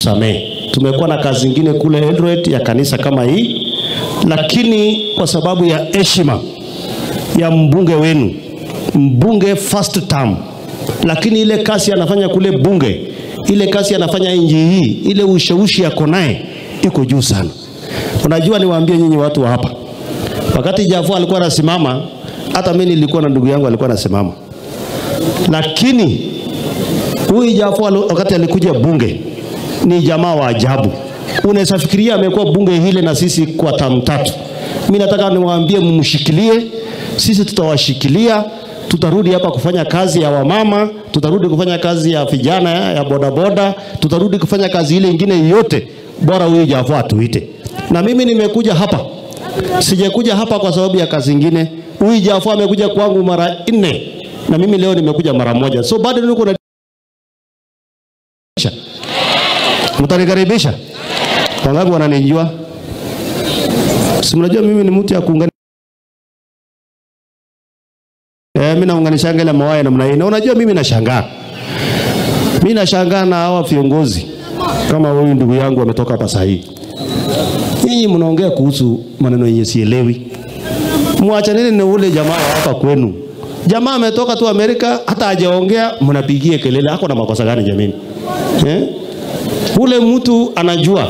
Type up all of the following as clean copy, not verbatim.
mtusamee. Tumekuwa na kazi nyingine kule Eldoret ya kanisa kama hii, lakini kwa sababu ya heshima ya mbunge wenu, mbunge first term, lakini ile kazi anafanya kule bunge, ile kazi anafanya nchi hii, ile ushawishi yako naye iko juu sana. Unajua, niwaambie nyinyi watu wa hapa, wakati Jafo alikuwa anasimama, hata mimi nilikuwa na ndugu yangu alikuwa anasimama, lakini huyu Jafo wakati alikuja bunge ni jamaa wa ajabu. Unaweza fikiria amekuwa bunge hile na sisi kwa tamu tatu. Mimi nataka niwaambie mumshikilie, sisi tutawashikilia. Tutarudi hapa kufanya kazi ya wamama, tutarudi kufanya kazi ya vijana ya bodaboda, tutarudi kufanya kazi ile ingine yote, bora huyu Jafo atuite. Na mimi nimekuja hapa, sijakuja hapa kwa sababu ya kazi ingine. Huyu Jafo amekuja kwangu mara 4 na mimi leo nimekuja mara 1. So bado niko na mtanikaribisha? Wangapi wananijua? Si mnajua mimi ni mtu ya kuungana. Mimi naunganisha ile mawaya namna hii. Na unajua mimi nashangaa. Mimi nashangaa na hawa viongozi kama huyu ndugu yangu ametoka hapa sasa hivi. Nyinyi mnaongea kuhusu maneno yenye sielewi. Muachaneni na ule jamaa hapa kwenu. Jamaa ametoka tu Amerika, hata hajaongea mnapigie kelele. Hako na makosa gani jamani? Ule mtu anajua,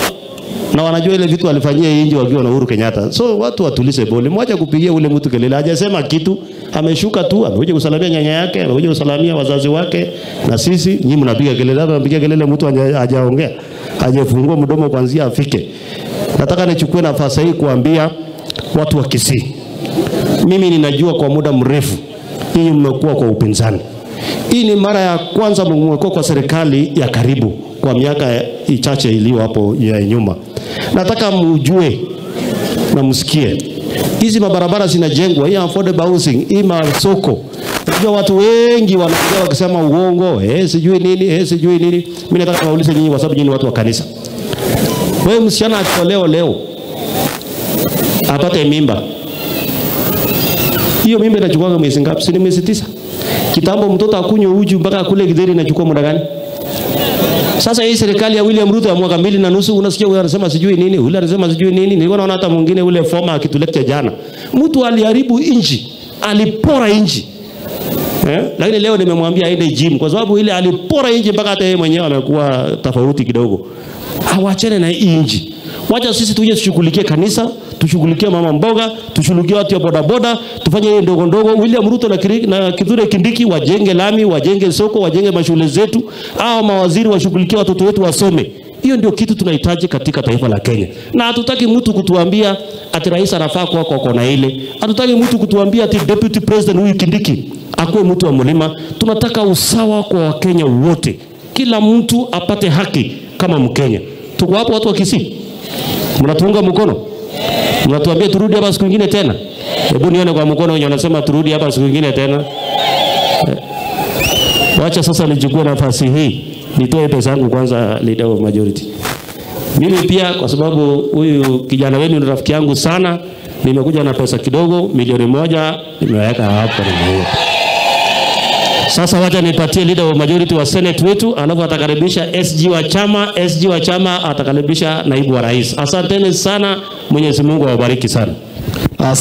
na wanajua ile vitu alifanyia nje wakiwa na Uhuru Kenyatta. So watu watulize boli. Mwache kupigia ule mtu kelele. Hajasema kitu, ameshuka tu, amekuja kusalamia nyanya yake, amekuja kusalamia wazazi wake, na sisi nyinyi mnapiga kelele, mnapiga kelele mtu hajaongea, hajafungua mdomo kuanzia afike. Nataka nichukue nafasi hii kuambia watu wa Kisii. Mimi ninajua kwa muda mrefu nyinyi mmekuwa kwa upinzani. Hii ni mara ya kwanza mmekuwa kwa serikali ya karibu kwa miaka ichache iliyo hapo ya nyuma. Nataka mjue na msikie. Hizi mabarabara zinajengwa, hii affordable housing, hii masoko. Unajua watu wengi wanaongea wakisema uongo, sijui nini, sijui nini. Mimi nataka niwaulize nyinyi kwa sababu nyinyi watu wa kanisa. Wewe msichana akiolewa leo apate mimba. Hiyo mimba inachukua miezi ngapi? Si ni miezi 9. Kitambo mtoto akunywe uji mpaka akule githeri inachukua muda gani? Sasa hii serikali ya William Ruto ya mwaka 2.5 unasikia huyu anasema sijui nini, yule anasema sijui nini. Nilikuwa naona hata mwingine ule former akitulecture jana. Mtu aliharibu inji, alipora inji. Lakini leo nimemwambia aende gym kwa sababu ile alipora inji mpaka hata yeye mwenyewe amekuwa tofauti kidogo. Awachane na inji. Wacha sisi tuje tushughulikie kanisa, tushughulikie mama mboga, tushughulikie watu wa bodaboda, tufanye hiyo ndogo ndogo. William Ruto na Kithure Kindiki wajenge lami, wajenge soko, wajenge mashule zetu, hao mawaziri washughulikie watoto wetu wasome. Hiyo ndio kitu tunahitaji katika taifa la Kenya. Na hatutaki mtu kutuambia ati rais anafaa kuwa kwa kona ile. Hatutaki mtu kutuambia ati deputy president huyu Kindiki akuwe mtu wa mlima. Tunataka usawa kwa Wakenya wote. Kila mtu apate haki kama Mkenya. Tuko hapo watu wa Kisii? Mnatuunga mkono? Mnatuambia turudi hapa siku nyingine tena? Hebu nione kwa mkono wenye wanasema turudi hapa siku nyingine tena. Wacha sasa nichukue nafasi hii nitoe pesa yangu kwanza, leader of majority. Mimi pia kwa sababu huyu kijana wenu ni rafiki yangu sana, nimekuja na pesa kidogo, milioni 1 nimeweka hapo na. Sasa wacha nipatie leader wa majority wa Senate wetu, alafu atakaribisha SG wa chama, SG wa chama atakaribisha naibu wa rais. Asanteni sana, Mwenyezi Mungu awabariki sana. Asante.